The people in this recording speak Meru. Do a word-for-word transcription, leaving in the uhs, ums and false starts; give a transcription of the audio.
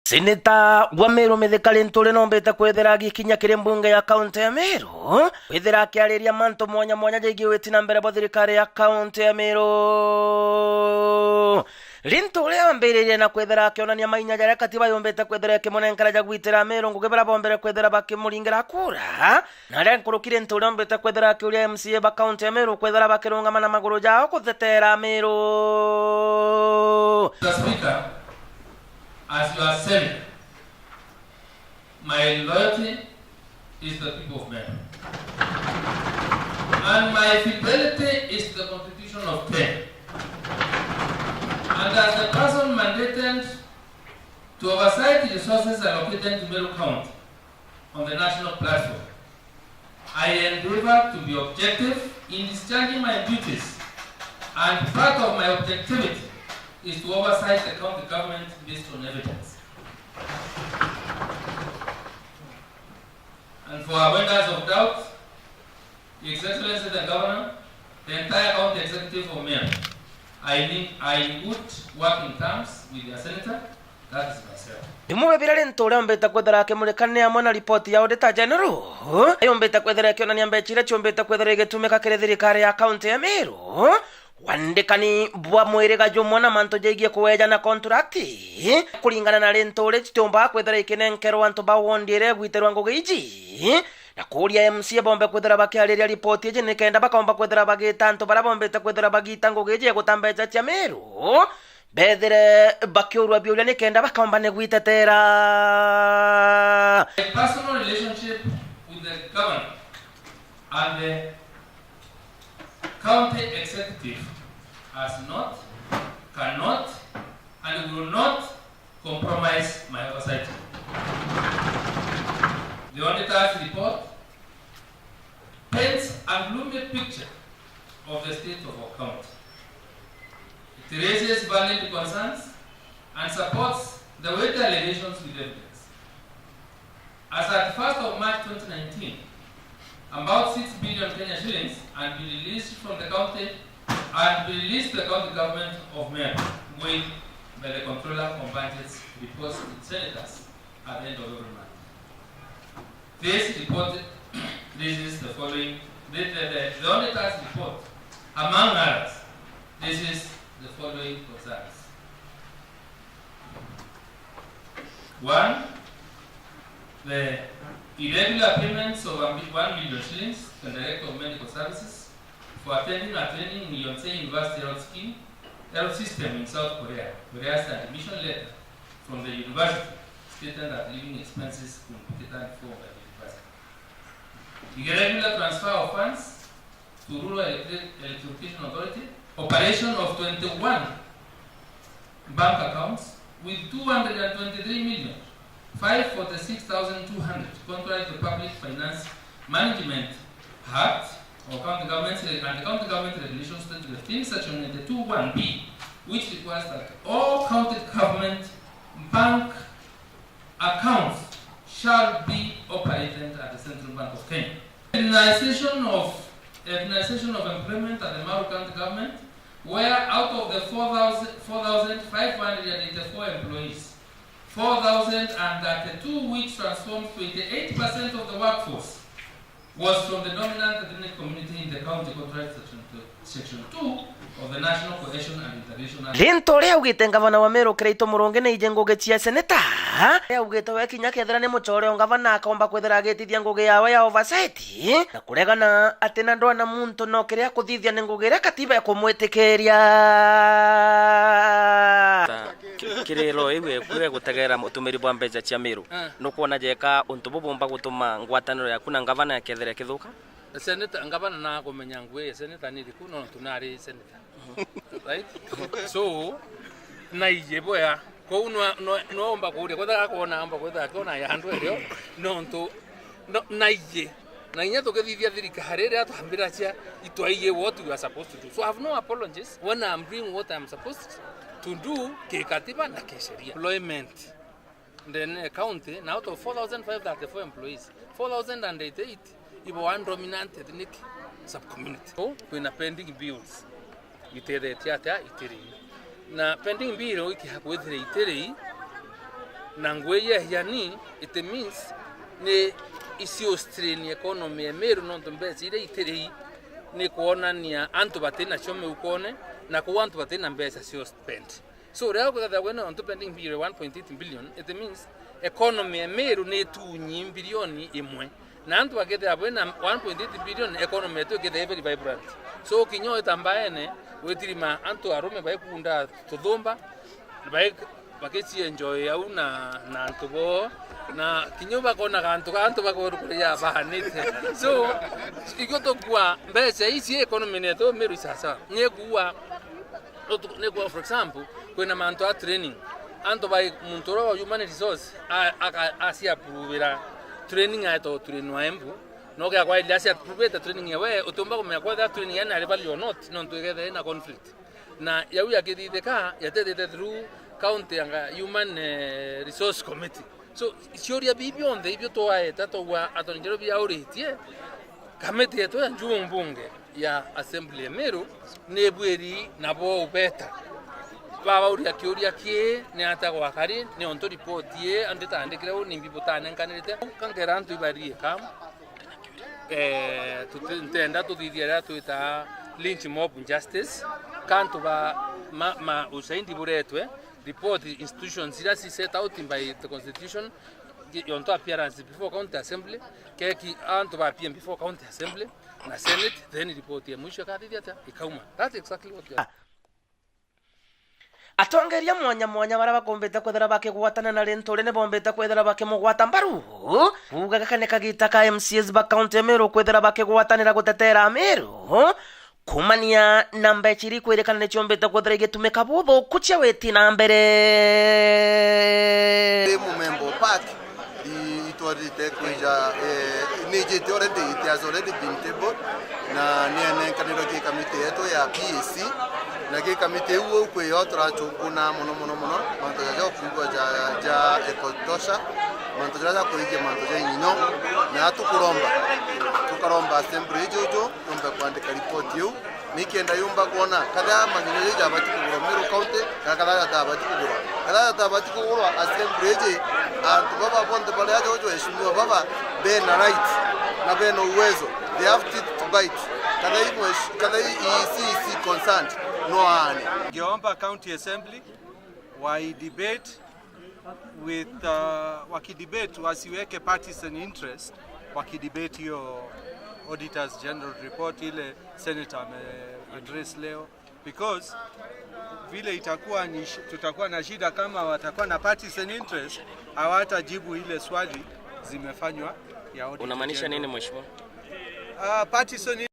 Seneta wa Meru Mithika Linturi nombite kwithira agikinya kiri mbunge ya kaunti ya Meru, kwithira akiariria mantu mwanya mwanya jegii witi na mbere bwa thirikari ya kaunti ya Meru. Linturi ambiririe na kwithira akionania mainya jaria katiba yumbite kwithira ikimunenkera ja gwitira Meru ngugi baria bombere kwithira bakimuringira kura, na aria nkuruki Linturi ombite kwithira akiuria M C A ba kaunti ya Meru kwithira bakirungama na maguru jao kutetera Meru. Mister Speaker, as your senator, my loyalty is the people of Meru. And my fidelity is the constitution of Kenya. And as the person mandated to oversight resources allocated to Meru County on the national platform, I endeavor to be objective in discharging my duties, and part of my objectivity is to oversight the county government based on evidence. And for avoidance of doubt, Your Excellency the Governor, the entire County Executive of Meru, I need, I in good working terms with your senator, that is myself. Imwe biria Linturi ombite kwithira akimurika ni amwe na ripoti ya Auditor General, yumbite kwithira ikionania mbecha iria ciumbite kwithira igitumika kiri thirikari ya kaunti ya Meru, wandikani bwa mwiriga jumwe na mantu jegie kuweja na contract, kuringana na Linturi citiumbaga kwithira ikinenkerwa antu ba wondi iria igwitirwa ngugi iji. Na kuuria M C A bombe kwithira bakiariria ripoti iji nikenda bakomba kwithira bagita antu baria bombite kwithira bagita ngugi iji ya guta mbecha cia Meru, bethire bakiurua biuria nikenda bakomba ni gwitetera. My personal relationship with the governor and the county executive has not, cannot, and will not compromise my oversight. The auditor's report paints a gloomy picture of the state of our county. It raises valid concerns and supports the weighty allegations with evidence. As at first of March twenty nineteen, about six billion Kenya shillings had been released from the county, had been released to the county government of Meru, weighed by the Controller of Budget's reports to senators at the end of every month. This report raises the following, the, the, the, the auditor's report, among others, raises the following concerns. One, the irregular payments of a mi-, one million shillings to the Director of Medical Services for attending a training in Yonsei University Health Scheme, Health System in South Korea, whereas the admission letter from the university stated that living expenses could be catered for by the university. Irregular transfer of funds to Rural Electri-, Electrification Authority, operation of twenty-one bank accounts with two hundred and twenty-three million five forty-six thousand two hundred, contrary to Public Finance Management Act or County Government Re-, and County Government Regulations twenty fifteen, Section ninety-two one B, which requires that all county government bank accounts shall be operated at the Central Bank of Kenya. Recognition of, recognition of employment at the Meru County Government, where out of the four thousand, four thousand five hundred and eighty-four employees, four thousand and thirty-two, which transforms twenty-eight percent of the workforce, was from the dominant ethnic community in the county, contrary to Section two, Section two of the National Cohesion and Integration Act. Linturi augite ngavana wa Meru Kiraitu Murungi ni ije ngugi cia seneta. Augite we kinya kethira ni muchore o ngavana akomba kwithira agitithia ngugi yawe ya oversight na kuregana ati na ndwana muntu no kiria kuthithia ni ngugi iria katiba ikumwitikiria. Ki-, kiriro iu eku egutegeera utumiri bwa mbeca cia Meru. Ah. Nukwona jeka untu bubumba gutuma ngwataniro yaku na ngavana yakethira ikithuka? Seneta, ngavana nakumenya ngugi ya seneta ni iriku, nontu nari seneta. Mhm. Right? So, naiji bwega. Kou no, no, noomba kuuria, kwethira akoona, aomba kwithira akiona ya andu erio, nontu, no, naiji. Na inya tukithithia thirikari iria twambiracia, itwaiji what we are supposed to do. So I have no apologies when I am doing what I am supposed to do kikatiba na kisheria. Employment ndene ya county, na out of four thousand five thirty-four employees, four thousand and eighty-eight ibo one dominant ethnic sub-community. So, kwina pending bills itethetie atia itiri. Na pending bill ikiha kwithira itiri, Na ngui ya hiani, it means ni icio strain economy ya Meru, nontu mbeca iria itiri ni kwonania antu bati nacio miukone, na kuu antu bati na mbeca cio spend. So, riria ukethira kwina antu pending bill one point eight billion, it means economy ya Meru ni itunyi bilioni imwe. Na antu bakethira bwina one point eight billion, economy yetu ikethira i very vibrant. So, kinya wita mbaene, witirima antu arume baikunda tuthumba, bai-, bakicienjoy au na, na antu boo, na kinya bakonaga antu ga antu bakorukuria bahanite. So, igio tukua mbeca ici economy yetu Meru isasawa. Nikua, nikua, for example, kwina mantu a training. Antu bai, muntu uria wa human resource, a-, aka-, aciapruvira training aeta utureni wa Embu, no gia kwa iria aciapruvite training ewe, utiumba kumenya kwethira training yani ari valid or not, nontu ikethira ina conflict. Na yau yakithithika, yatethite through county anga human, eh, resource committee. So, ciuria bii bionthe ibio twaeta twaua Attorney General biauritie, kamiti yetu ya njuu mbunge ya Assembly ya Meru ni ibwiri nabo ubeta. Babauria kiuria kii, ni ata gwakari, ni ontu ripoti ii nditandikire uu, ni mbi butanenkanirite. Kankera antu ibarie ka, eh, tuti-, ntenda tuthithia riria twitaa lynch mob justice, ka antu ba, ma, ma ushahidi buretwe, report institutions iria ci set out by the constitution, yonto appearance before county assembly, keki antu ba appear before county assembly na senate, then report ya mwisho ikathithia atia? Ikauma. That's exactly what we are. Atongeria mwanya mwanya baria bakombite kwithira bakigwatana na Linturi ni bombite kwithira bakimugwata mbaru, kuuga gaka ni kagita ka M C As ba kaunti ya Meru kwithira bakigwatanira gutetera Ameru. Kumania na mbeca iria ikwirikana ni ciombite kwithira igitumika buthuku cia witi na mbere. Ndi mumemba o pack, i-, itwarite kwija, eh, nijite already, it has already been tabled, na nienenkanirwe ki kamiti yetu ya P A C, na ki kamiti iu uu kwi yo turachukuna mono, mono, mono, mantu jaja ukwigua ja, ja ecotosha, mantu jaja ja kuigia mantu ja inyinyo, na tukuromba, tukaromba assembly ijuju, yumbe kwandika ripoti iu, nikenda yumba kwona kathia mang'ina jau jabati kugurwa Meru County, kana kathia jatabati kugurwa. Kathia jatabati kugurwa, assembly iji, antu baba bonthe baria aja uju waheshimiwa baba, bena right, na bena uwezo, they have teeth to bite. Kathia i mwesh-, kathia i, i C E C concerned, no aane. Ngeomba County Assembly, wa debate with, uh, wakidebate, wasiweke partisan interest, wakidebate hiyo Auditors General report ile Senator ame address leo, because vile itakuwa ni sh-, tutakuwa na shida kama watakuwa na partisan interest, hawatajibu ile swali zimefanywa ya Auditor General. Unamaanisha nini, Mheshimiwa? Ah, partisan